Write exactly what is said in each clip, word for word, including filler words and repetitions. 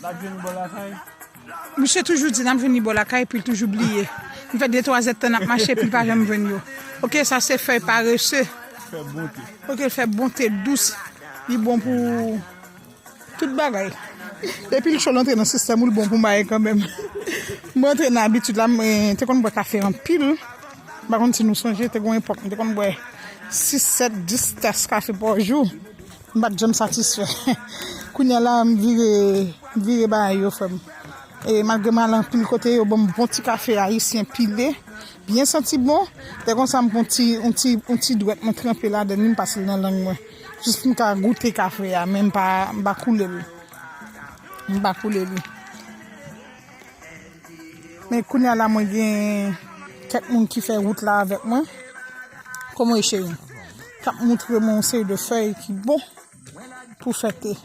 L ap jwenn bò lakay. Misye toujou di n ap jwenn li bò lakay, epi l toujou bliye. Nou fè de twa zèdtan n ap mache, epi l pa janm jwenn yo. Oke, sa se fèy parese. Fè bonte. Oke, l fè bonte dous. Li bon pou tout bagay. Depi l cho, l antre nan sistèm ou, l bon pou m bagay kanmenm. Mwen antre nan abitid la, mwen te konn bwè kafe anpil. M pa konn si nou sonje, te gon epòk, m te konn bwè sis, sèt, dis tas kafe pa jou. M pa t janm satisfè. Kounye a la, m vire, m vire bagay yo, frè m. E malgre m al anpil kote, yo ban m bon ti kafe ayisyen pile, byen santi bon. Lè konsa, m pran ti, yon ti, yon ti dwèt, mwen tranpe ladan li, m pase l nan lang mwen. Jis pou m ka goute kafe a, men m pa, m pa koule l. M pa koule li. Men kounye a la, mwen gen kèk moun ki fè wout la avèk mwen. Kòman e, cheri? K ap montre mwen yon seri de fèy ki bon pou fè te.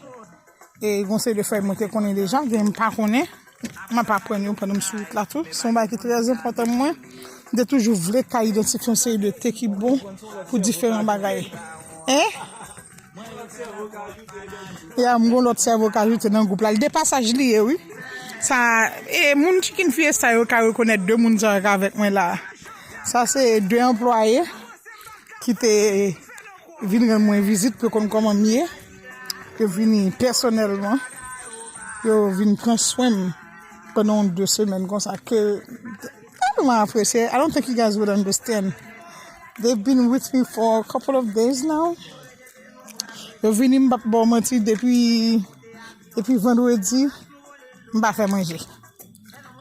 E yon seri de fèy mwen te konnen deja, gen m pa konnen. M ap aprann yo pandan m sou wout la tou. Se yon bagay ki trè enpòtan pou mwen. M te toujou vle ka idantifye yon seri de te ki bon pou diferan bagay. Hein? Ya, m gon lòt sèvo k ajoute nan gwoup la. Li de pasaj li ye, wi. Sa, e moun Chicken Fiesta yo ka rekonèt de moun sa yo k avèk mwen la. Sa se de anplwaye ki te vin rann mwen vizit pou yo konn kòman m ye. Yo vini pèsonèlman. Yo vin pran swen m pandan yon de semèn konsa ke tèlman apresye. I don't think you guys would understand. They've been with me for a couple of days now. Yo vini, m p ap ba w manti, depi, depi vandredi, m pa fè manje.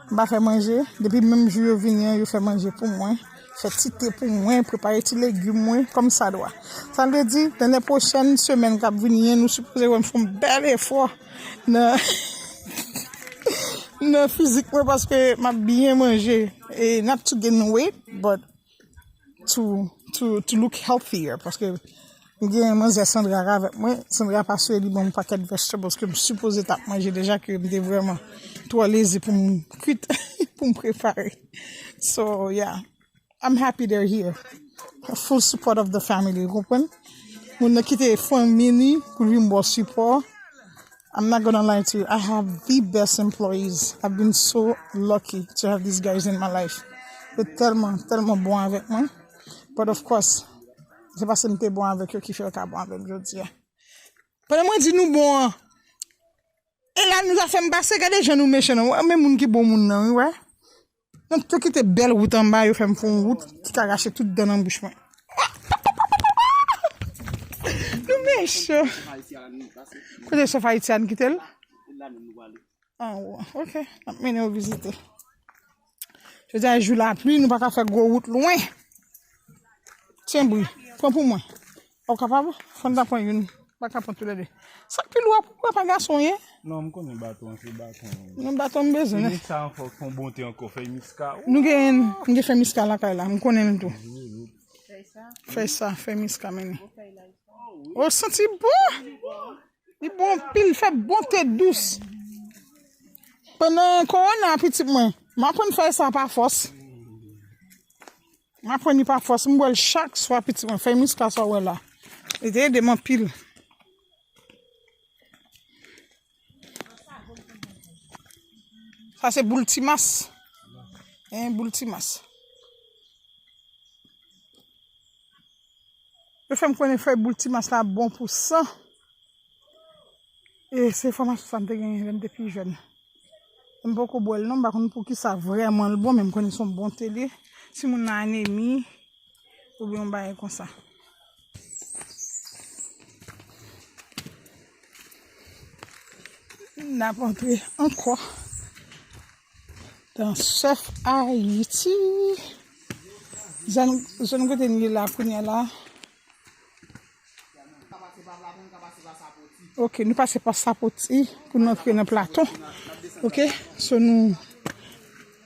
M pa fè manje. Depi menm jou yo vini an, yo fè manje pou mwen. Fè ti te pou mwen, prepare ti legim mwen, kòm sa dwa. Sa vle di, nan lè pwochèn semèn k ap vini an, nou sipoze wè m fè yon bèl efò nan, nan fizik mwen, paske m ap byen manje. E not to gain weight, but to, to, to look healthier, paske m gen manzè Sandra k avèk mwen. Sandra pase li ban m pakèt vegetables ke m sipoze t ap manje deja, ke m te vrèman twò lezi pou m kwit, pou m prepare. So, yeah. I'm happy they're here. Full support of the family, ou konprann? Moun nan kite fanmi li pou l vin ba w sipò. I'm not gonna lie to you. I have the best employees. I've been so lucky to have these guys in my life. Yo tèlman, tèlman bon avèk mwen. But of course, se paske m te bon avèk yo ki fè yo ka bon avè m jodi a. Pandan mwen di nou bon an, e la nou ta fè m pase, gade jan nou mechan nan. Men moun ki bon moun nan, wi, wè. Nou te kite bèl wout anba, yo fè m fè yon wout ki ka rache tout dan nan bouch mwen. Nou mechan. Kote chèf Ayiti a, n kite l? Anwo, oke. N ap mennen yo vizite. Jodi a jou lapli, nou pa ka fè gwo wout lwen. Tyen bri, pran pou mwen. Ou kapab? Fò n ta pran youn. Pa ka pran toulède. Sa k pi lou a pou wè pa gason ye? Non, m konnen baton an se baton. Non, baton m bezwen. Fè miska ankò, fè yon bonte ankò, fè miska. Nou gen, m gen fè miska lakay la, m konnen l tou. Fè sa, fè miska mennen. O, santi bon! Li bon anpil, fè bonte dous. Pandan kowona, pitit mwen, m aprann fè sa pa fòs. M aprann li pa fòs, m bwè l chak swa, pitit mwen, fè miska sa w wè la. Li te ede m anpil. Sa se boul Timas. En, boul Timas. Yo fè m konnen fèy boul Timas la bon pou san. E se enfòmasyon sa m te genyen lè m te pi jèn. M poko bwè l non, m pa konn poukisa vrèman l bon, men m konnen se yon bonte li ye. Si moun nan anemi, oubyen yon bagay konsa. N ap antre ankò dans Chef Haïti. Zòn, zòn kote n ye la, kounye a la. Ok, nou pase pa Sapoti pou n antre nan Platon. Ok, so nou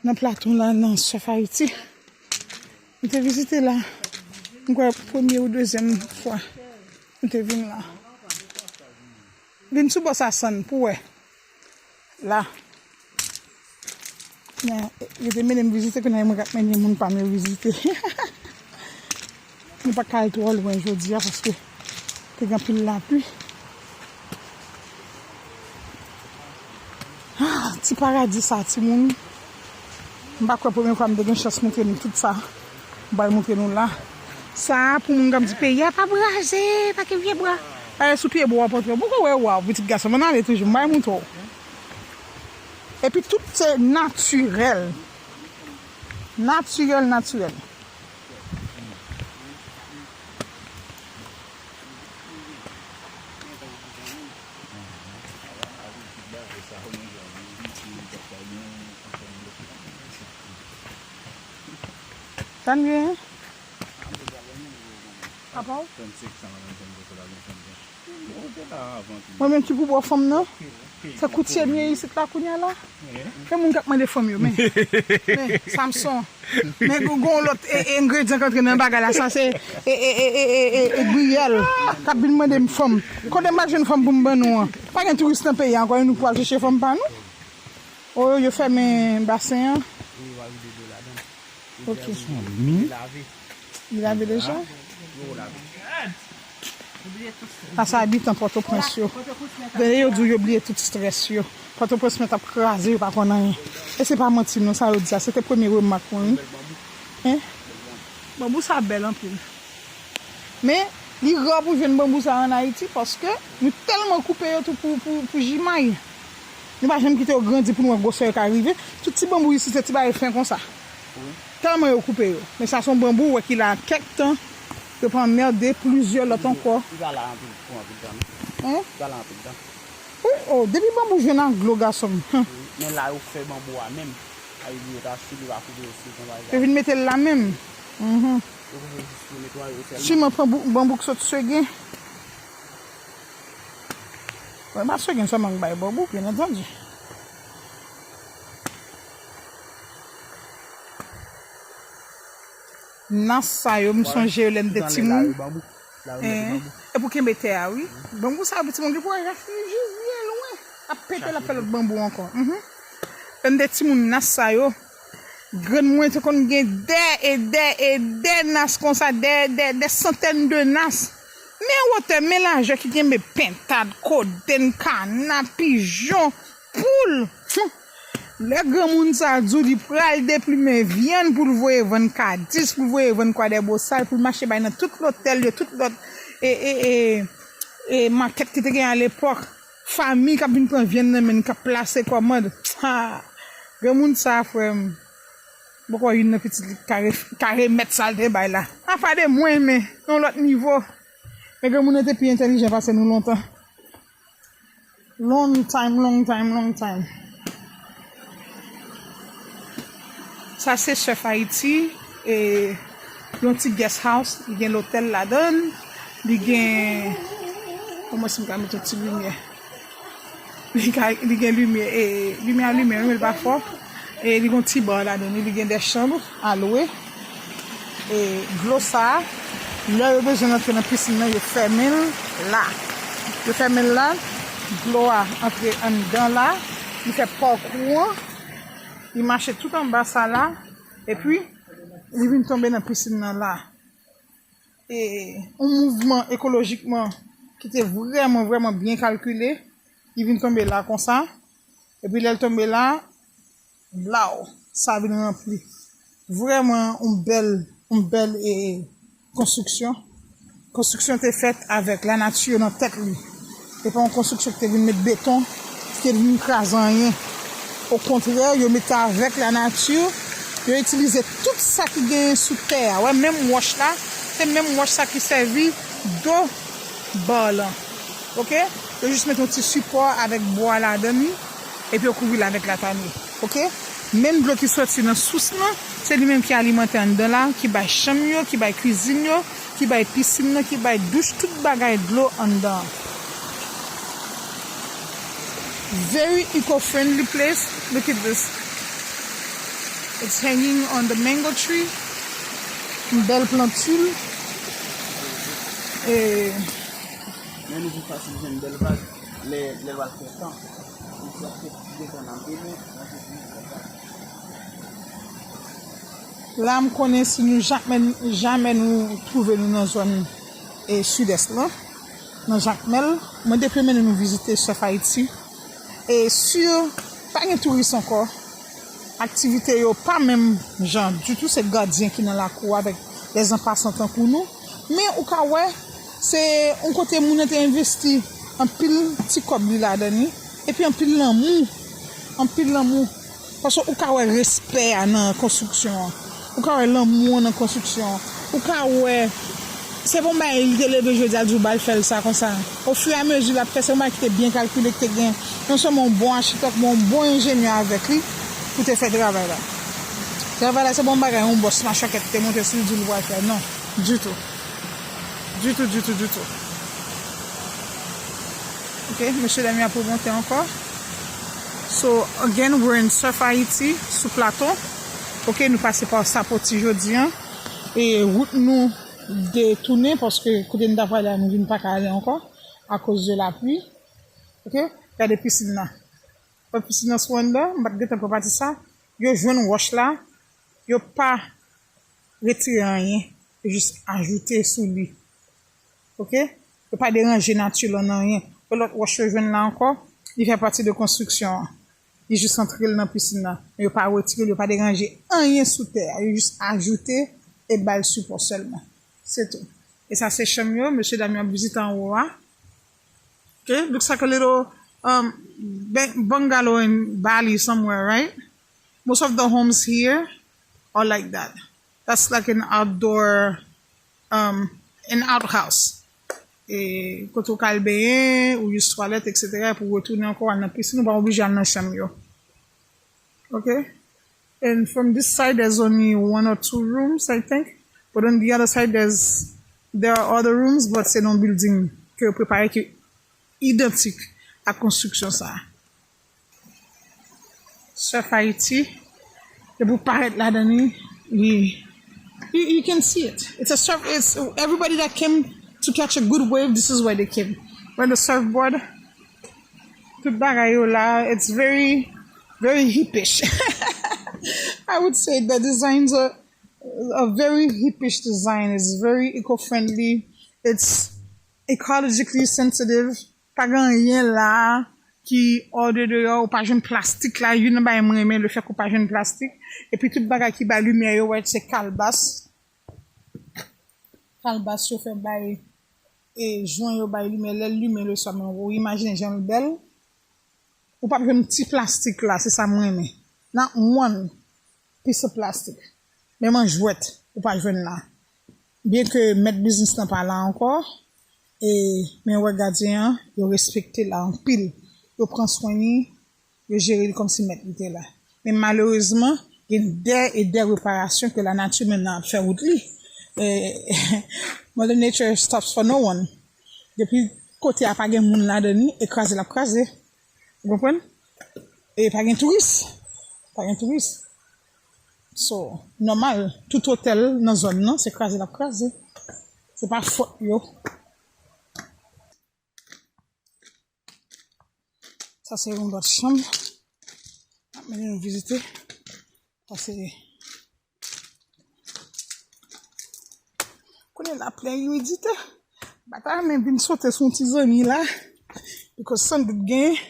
nan Platon la, nan Chef Haïti. Nou te vizite la, m kwè premye ou dezyèm fwa nou te vin la. Vin sou bò sa sann pou wè. La. Kounye a, yo te mennen m vizite, kounye a mwen k ap mennen moun pa m yo vizite. Nou pa ka al twò lwen jodi a paske te gen anpil lapli. Ti paradi sa, timoun. M pa kwè premye fwa m te gen chans montre nou tout sa. M pral montre nou la. Sa a pou moun k ap di peyi a pa braze, pa gen pye bwa. Pale sou pye bwa w ap antre. Poko wè w a, pitit gason m, ann ale toujou, m pral montre w. Epi tout se natirèl. Natirèl, natirèl. Sa n gen? Apa w? Mwen menm ki pou bò fanm nan? Se koutye m ye isit la kounye a la. Men moun k ap mande fanm yo, men. Men, Samson. Men gon, gon lòt e, e, engredyan k antre nan bagay la. Sa se e, e, e, e, e, e, e griyèl k ap vin mande m fanm. Kote m al jwenn fanm pou m ban nou an? Pa gen touris nan peyi a ankò, e nou k pral chèche fanm pa nou? O, yo fèmen basen an. Ok. Li lave deja? Sa se abitan Pòtoprens yo. Tande yo di w yo bliye tout strès yo. Pòtoprens mèt ap kraze, yo pa konn anyen. E se pa manti non, sa yo di a. Se te premye remak mwen, wi. Hein? Banbou sa bèl anpil. Men, li ra pou jwenn banbou sa an Ayiti, paske nou tèlman koupe yo tou pou, pou, pou jimay. Nou pa janm kite yo grandi pou nou wè gwosè yo ka rive. Tout ti banbou isit, se ti bagay fen konsa. Tèlman yo koupe yo. Men sa se yon banbou, ou wè ki la kèk tan, yo pa anmède plizyè lòt ankò. Li pa la anpil pou anpil tan, non. Hein? Li pa la anpil tan. Wi, o, depi banbou jwenn ak dlo, gason m. Wi, men la yo fè banbou a menm. Ay, li ta sou li pa koupe yo sou jan bagay. Yo vin mete l la menm. Mhm. Yo koupe jis pou netwaye yo sèlman. Siman pran bou-, banbou k sot Segen. Mwen pa Segen sèlman k bay banbou, byen antandi. Nas sa yo, m sonje yo lè m te timoun. E pou kenbe tè a, wi. Banbou sa yo, pitit mwen, gen pou wè rach li jis byen lwen. Ap pete, l ap fè lòt banbou ankò. Mhm. Lè m te timoun, nas sa yo, grann mwen te konn gen dè e dè e dè nas konsa, dè, dè, dè santèn de nas. Men wotè, men lajè ki kenbe pentad, kodenn, kana, pijon, poul. Lè granmoun sa a di w li pral deplimen vyann pou l voye vann Kadis, pou l voye vann Kwadèbosal, pou l mache bay nan tout lotèl yo, tout lòt, e, e, e, e, makèt ki te gen alepòk, fanmi k ap vin pran vyann nan men n, k ap plase kòmand. Ha! Granmoun sa a, frè m, m poko wè youn nan pitit li k ka re-, ka remèt sa l te bay la. Apa de mwen, men, yon lòt nivo. Men granmoun nan te pi entèlijan pase nou lontan. Long time, long time, long time. Sa se Surf Haiti, e, yon ti guest house, li gen lotèl ladan l, li gen, kòman si m ka mete yon ti limyè? Li ka, li gen limyè, e, limyè a limen, wi, men l pa fò. E li gon ti bar ladan li, li gen de chanm a lwe. E dlo sa a, lè yo bezwen antre nan pisin nan, yo fèmen l la. Yo fèmen l la, dlo a antre anndan la, li fè pakou an, li mache tout anba sa la, epi li vin tonbe nan pisin nan la. E yon mouvman ekolojikman ki te vrèman, vrèman byen kalkile, li vin tonbe la konsa. Epi lè l tonbe la, blaw, sa vin ranpli. Vrèman, yon bèl, yon bèl, e, konstriksyon. Konstriksyon te fèt avèk lanati nan tèt li. Se pa yon konstriksyon ki te vin met beton, ki te vin kraze anyen. Okontrè, yo mete avèk lanati, yo itilize tout sa ki genyen sou tè a. Wè, menm wòch la, se menm wòch sa ki sèvi do bar lan. Oke? Yo jis mete yon ti sipò avèk bwa ladan li, epi yo kouvri l avèk latanye. Oke? Menm dlo ki soti nan sous lan, se li menm ki alimante anndan la, ki bay chanm yo, ki bay kwizin yo, ki bay pisin nan, ki bay douch, tout bagay dlo anndan an. Very eco-friendly place. Look at this. It's hanging on the mango tree. Yon bèl plantil. E men nou pi fasil jwenn bèl vag lè, lè l pral fè tan. Li ap fè desann anpil, men nan se pi. La, m konnen si nou jamè, jamè nou twouve nou nan zòn, e, sidès lan, nan Jakmèl, mwen depi mennen nou vizite Surf Haiti. E si Pa gen touris ankò. Aktivite yo pa menm jan ditou. Se gadyen ki nan lakou avèk lèzanpasan tankou nou. Men ou ka wè, se yon kote moun nan te envesti anpil ti kòb li ladan li, epi anpil lanmou. Anpil lanmou. Paske ou ka wè respè a nan konstriksyon an. Ou ka wè lanmou an nan konstriksyon an. Ou ka wè, se pa yon bagay li te leve jodi a di w ba l fè l sa konsa. Ofiramezi l ap fè, se yon bagay ki te byen kalkile, ki te gen non sèlman yon bon achitèk, men yon bon enjenyè avèk li pou te fè travay la. Travay la, se pa yon bagay yon bòs machòkèt te monte sou li di l pral fè. Non, ditou. Ditou, ditou, ditou. Ok, mesye dam yo ap remonte ankò. So, again, we're in Surf Haiti, sou Platon. Ok, nou pase pa Sapoti jodi a. E wout nou detounen, paske kote nou ta prale a, nou vin pa ka ale ankò, akoz de lapli. Ok, gade pisin nan. Wè pisin nan sou anndan, m pa t gentan pran pati sa. Yo jwenn wòch la, yo pa retire anyen, yo jis ajoute sou li. Ok? Yo pa deranje nati lan nan anyen. E lòt wòch yo jwenn la ankò, li fè pati de konstriksyon an. Li jis antre l nan pisin nan. Men yo pa retire l, yo pa deranje anyen sou tè a. Yo jis ajoute e ba l sipò sèlman. Se tou. E sa se chanm yo, mesye dam yo ap vizite anwo a. Okay, looks like a little um, bungalow in Bali somewhere, right? Most of the homes here are like that. That's like an outdoor, um, an outhouse. E kote ou ka al benyen, ou use twalèt, et cetera, pou retounen ankò al nan pisin, ou pa oblije al nan chanm yo. Okay? And from this side, there's only one or two rooms, I think. But on the other side, there's there are other rooms, but se nan building ke yo prepare ki idantik ak konstriksyon sa a. Surf Haiti, depi w parèt ladan li, li, you, you can see it. It's a surf, it's everybody that came to catch a good wave, this is where they came. When the surfboard, tout bagay yo la, it's very, very hippish. I would say the designs are a very hippish design. It's very eco-friendly. It's ecologically sensitive. Pa gen anyen la ki hors de dehors, ou pa jwenn plastik la. Youn nan bagay mwen renmen, le fèt ke ou pa jwenn plastik. Epi tout bagay ki bay limyè yo, wè, se kalbas. Kalbas yo fè bay, e jwen yo bay limyè, lè l limen le swa, men ou imajine jan l bèl. Ou p ap jwenn ti plastik la, se sa m renmen. Not one piece of plastic. Menm an jwèt, ou pa jwenn la. Byen ke mèt biznis lan pa la ankò, e, men wè gadyen an, yo respekte la anpil. Yo pran swen li, yo jere li kòmsi mèt li te la. Men malerezman, gen dè e dè reparasyon ke lanati menm nan ap fè wout li. E, Mother Nature stops for no one. Depi kote a pa gen moun ladan li, e kraze l ap kraze. Ou konprann? E pa gen touris. Pa gen touris. So, nòmal, tout otèl nan zòn nan, se kraze l ap kraze. Se pa fòt yo. Sa se yon lòt chanm. Ap mennen nou vizite. Sa se kounye a la plen imidite. M pa ta renmen vin sote sou yon ti zanmi la. Because san dout gen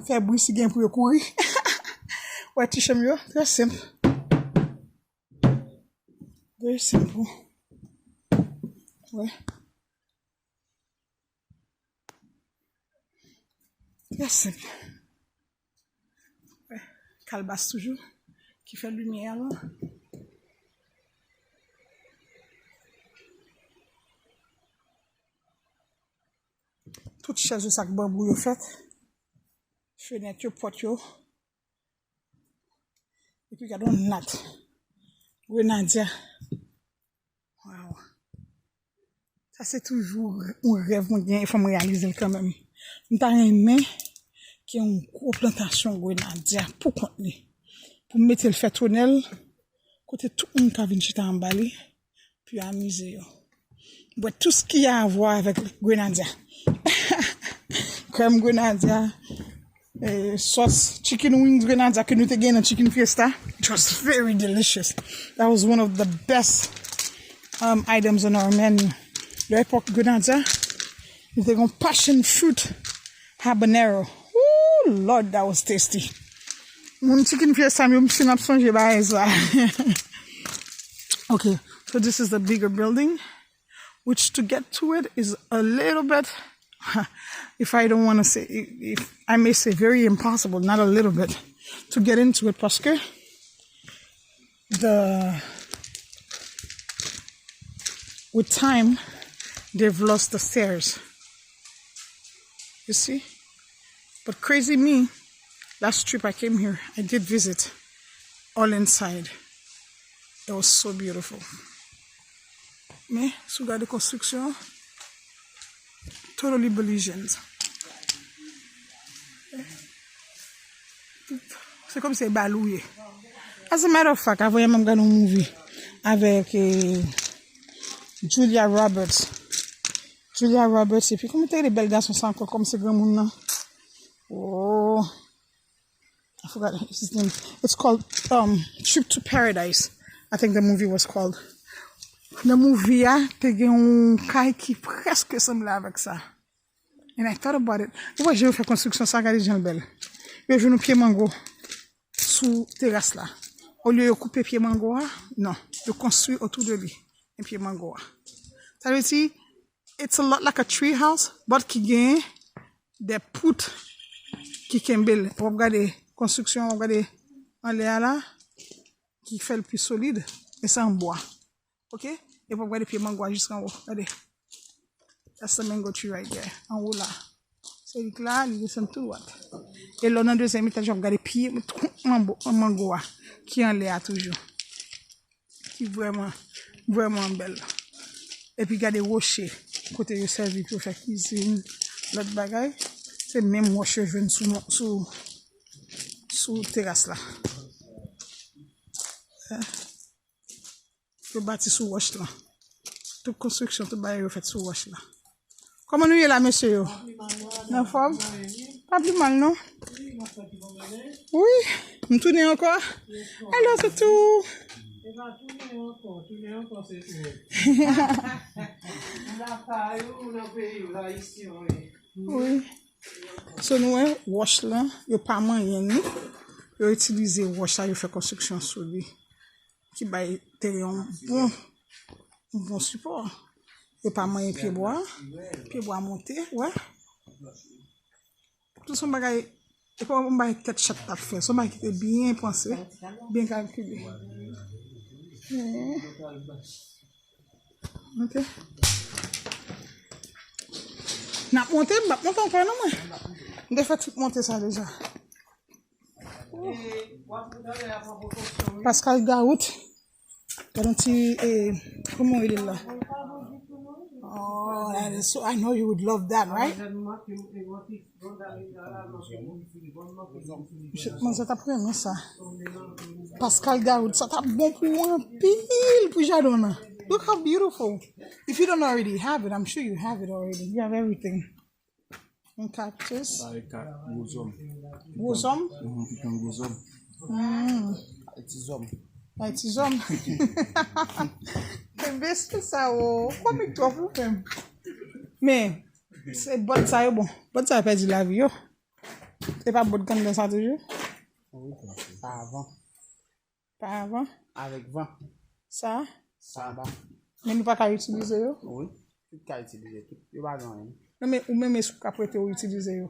fè bri si gen pou yo kouri. Wè ti chanm yo, trè senp. Very simple. Wè. Trè senp. Kalbas toujou ki fè limyè a la. Tout chèz yo sa k banbou yo fèt. Fenèt yo, pòt yo. Epi gade yon nat. Grenadya. Waw. Sa se toujou yon rèv mwen gen e fò m reyalize l kanmenm. M ta renmen gen yon gwo plantasyon grenadya pou kont li. Pou m mete l fè tonèl, kote tout moun ka vin chita anba li, pou yo amize yo. Bwè tout sa ki a vwa avèk grenadya. Krèm grenadya, eh, sòs chicken wings grenadya ke nou te gen nan Chicken Fiesta. It was very delicious. That was one of the best, um, items on our menu. Lè epòk grenadya, nou te gen passion fruit habanero. Woo, Lord, that was tasty. Moun Chicken Fiesta, m yo, m fin ap sonje bagay sa. Okay, so this is the bigger building, which to get to it is a little bit, if I don't want to say, if I may say very impossible, not a little bit, to get into it, paske the with time they've lost the stairs. You see? But crazy me, last trip I came here, I did visit all inside. It was so beautiful. Men, si w gade konstriksyon, totally Belizeans. Se kòmsi e bal ou ye. As a matter of fact, avanyè m ap gade yon movie avèk eh, Julia Roberts. Julia Roberts, epi kòman te rele bèl gason sa ankò, kòmsi granmoun nan? Oh, I forgot his name. It's called um, Trip to Paradise. I think the movie was called. Nan movie a, te gen yon kay ki prèske sanble avèk sa. And I thought about it. Ou wè jan yo fè konstriksyon sa, gade jan l bèl. Yo jwenn yon pye mango sou teras la. Olye yo koupe pye mango a, non. Yo konstwi otou de li. Yon pye mango a. Sa vle di, it's a lot like a tree house, but ki gen de pout ki kenbe l. W ap gade konstriksyon, w ap gade anlè a la, ki fè l pi solid, e se an bwa. Ok? E w ap gade pye mango a jiska anwo. Gade. That's the mango tree right there. Anwo la. Se li k la, li desann tou dwat. E lè w nan dezyèm etaj, w ap gade pye mango, mango a, ki anlè a toujou. Ki vrèman, vrèman bèl. Epi gade woche, kote yo sèvi pou yo fè kwizin, lòt bagay. Se menm wòch yo jwenn sou, sou, sou teras la. Yo bati sou wòch lan. Tout konstriksyon, tout bagay yo fèt sou wòch la. Kòman nou ye la, mesye yo? Nan fòm? Pa pi mal, non? Wi, m tounen ankò. Hello, toutou. Wi. So, nou wè, wòch lan, yo pa manyen ni. Yo itilize wòch la, yo fè konstriksyon sou li. Ki bay teren yon bon, yon bon sipò. Yo pa manyen pyebwa, pyebwa monte, wè. Tout se yon bagay, e pa yon bagay tèt chat t ap fè, se yon bagay ki te byen panse, byen kalkile. Eh. Ok. N ap monte, m p ap monte ankò non mwen. M te fè tout monte sa deja. Pascal Garout. Gade yon ti, eh, kòman w rele l la? Oh, that is so, I know you would love that, right? Manzè t ap renmen sa. Pascal Garout, sa t ap bon pou ou anpil pou jaden w nan. Look how beautiful. If you don't already have it, I'm sure you have it already. You have everything. Yon cactus. Sa e ka-, gwo zòm. Gwo zòm? Mhm, pikan gwo zòm. Mm. Ay, ti zòm. Ay, ti zòm. Enbesi sa, o. Komik twòp ou menm. Men, se bòt sa yo bon. Bòt sa yo pèdi lavi yo. Se pa bòt ganndan sa toujou? Wi, pa avan. Pa avan? Avèk van. Sa? Sa anba. Men nou pa ka itilize yo? Wi. Tout ka itilize, tout. Yo pa gen anyen. Non, men ou menm, èske w ka prete ou itilize yo?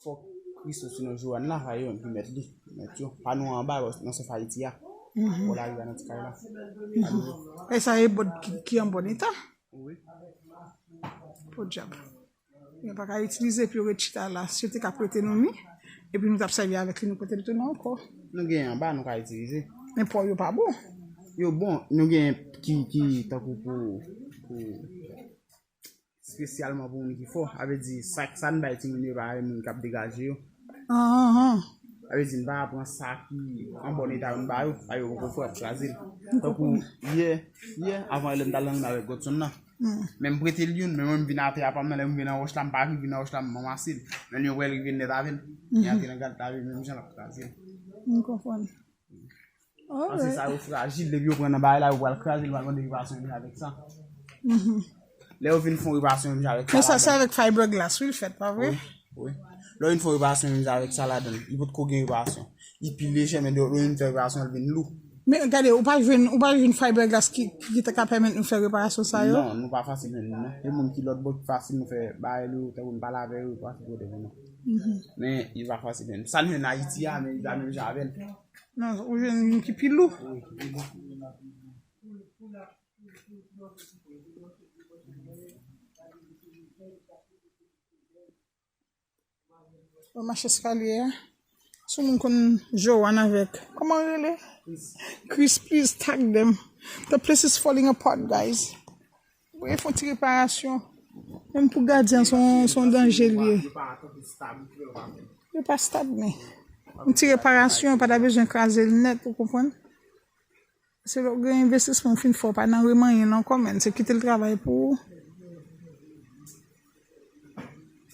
Fòk Christo, sinon Joanne la, sa yo menm ki mèt li. Mèt yo. Pa nou anba, nan sèf Ayiti a. Mhm. Bò lari a nan ti kay la. Mhm. E sa e bòt ki, ki an bon eta? Wi. Podyab. Yo pa ka itilize epi yo ret chita la. Si yo te ka prete nou li, epi nou t ap sèvi avèk li, nou prete l tounen ankò. Nou gen anba, nou ka itilize. Men pò yo pa bon. Yo bon, nou gen ki, ki tankou pou, pou, espesyalman pou moun ki fò. Sa vle di, sa, sa n bay timoun yo, pa moun k ap degaje yo. Ahah. Sa vle di, n pa pran sa ki an bòn eta yo, n ba yo, sa yo poko fò, y ap kraze l. Tankou yè, yè, avan yè, lè m t al nan rim avèk Godson nan. Hmm. Men m prete l youn, men mwen m vin atè a pa m nan, lè m rive nan wòch la, m pa rive nan wòch la, m ranmase l. Men li wè l rive nèt avè l. Mhm. Li antre nan gad la, li menm jan l ap kraze l. M konprann. Paske sa yo frajil, depi yo pran nan bagay la, yo pral kraze l, yo pral mande reparasyon, yo vin avèk sa. Mhm. Lè yo vin fè yon reparasyon, yo vin avèk sa. Men sa, se avèk fiberglass, wi, l fèt, pa vre? Wi, wi. Lè w vin fè reparasyon menm jan avèk sa ladan l, li potko gen reparasyon. Li pi lejè, men lè w vin fè reparasyon, l vin lou. Men gade, ou pa jwenn, ou pa jwenn fiberglass ki, ki te ka pèmèt nou fè reparasyon sa yo? Non, nou pa fasil jwenn li, non. Gen moun ki lòt bò ki fasil nou fè bagay li, tankou n pale avè yo, yo fasil pote pou nou. Men li pa fasil jwenn. Sa n jwenn Ayiti a, men li pa menm jan avè l. Non, ou jwenn youn ki pi lou. Ou mache eskalye a. Si moun konn Joanne avèk, kòman rele? Chris, please tag them. The place is falling apart, guys. Wi, fè yon ti reparasyon. Menm pou gadyen, se yon, se yon danje li ye. Yo pa stab, men. Yon ti reparasyon, pa ta bezwen kraze l nèt, ou konprann? Se lè w gen envestisman w fin fè, w pa nan remanyen l ankò, men se kite l travay pou ou.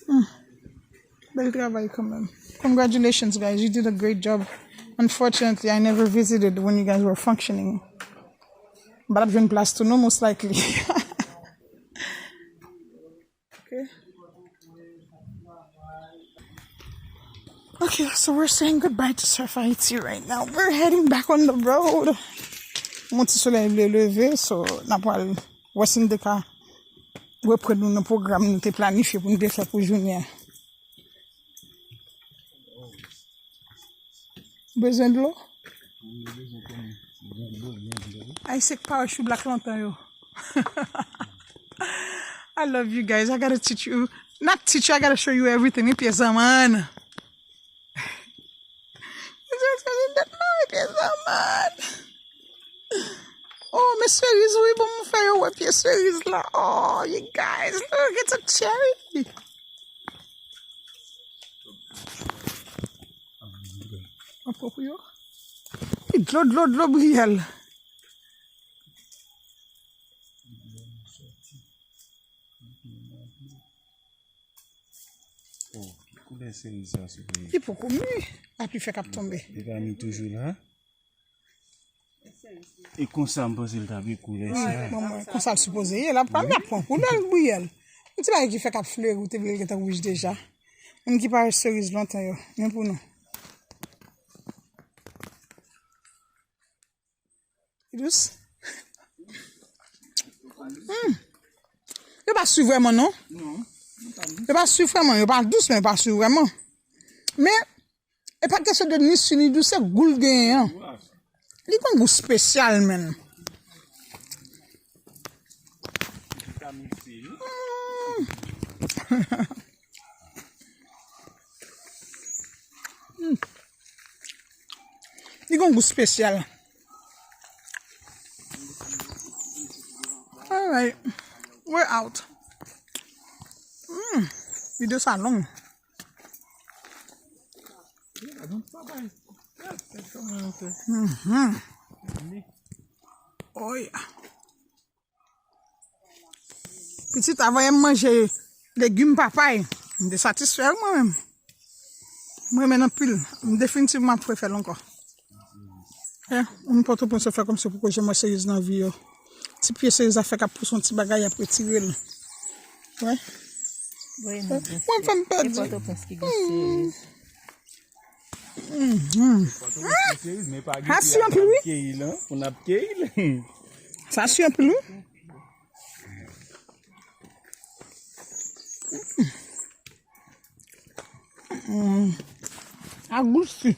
Hmm. Bèl travay kanmenm. Congratulations, guys. You did a great job. Unfortunately, I never visited when you guys were functioning. M pa t ap jwenn plas tou, non, most likely. Okay. Okay, so we're saying goodbye to Surf Haiti right now. We're heading back on the road. Mon ti solèy vle leve, so n ap pral wè si n te ka reprann nou nan pwogram nou te planifye pou nou te fè pou jounen an. Bezwen dlo? Ay, se k pa wè chou blak lontan yo. I love you guys. I gotta teach you. Not teach you, I gotta show you everything. Mi pye zanmann. Mwen pye zanmann. Oh, men seriz, wi, bon, mwen fè yo wè pye seriz la. Oh, you guys, look, it's a cherry. An pran pou yo. Dlo, dlo, dlo, Brielle. Oh, ki koulè seriz sa, souple? Li poko mi. Lapli fèk ap tonbe. Li pa mi toujou la? E konsa m panse l t ap ye koulè sa. Wi, bon, mwen, konsa l sipoze ye. L ap pran, l ap pran koulè l, Brielle. Yon ti bagay ki fèk ap fleri, ou te vle l gentan wouj deja. Moun ki pa wè seriz lontan yo. Men pou nou. Li dous? Hmm. Yo pa swi vrèman, non. Non. Yo pa swi vrèman. Yo pa dous, men yo pa swi vrèman. Men, e pa kesyon de ni swi ni dous, se gou l genyen an. Li gon gou espesyal, menn. Vitamin C, wi. Hmm. Hmm. Li gon gou espesyal. Alright. We're out. Hmm. Videyo sa long. Mhm. Oh yeah. Pitit, avan yè m manje legim papay, m te satisfè wi mwen menm. Mwen renmen l anpil. M definitivman ap refè l ankò. Eh, moun Pòtoprens yo fè kòmsi yo poko janm wè seriz nan vi yo. Ti pye seriz la fèk ap pouse yon ti bagay, y ap retire l. Wè. Mwen fè m pèdi. Pòtoprens ki gen seriz. Mhm. Sa si anpil, wi. Pou n ap keyi l. Sa si anpil, wi. Mm. A gou si.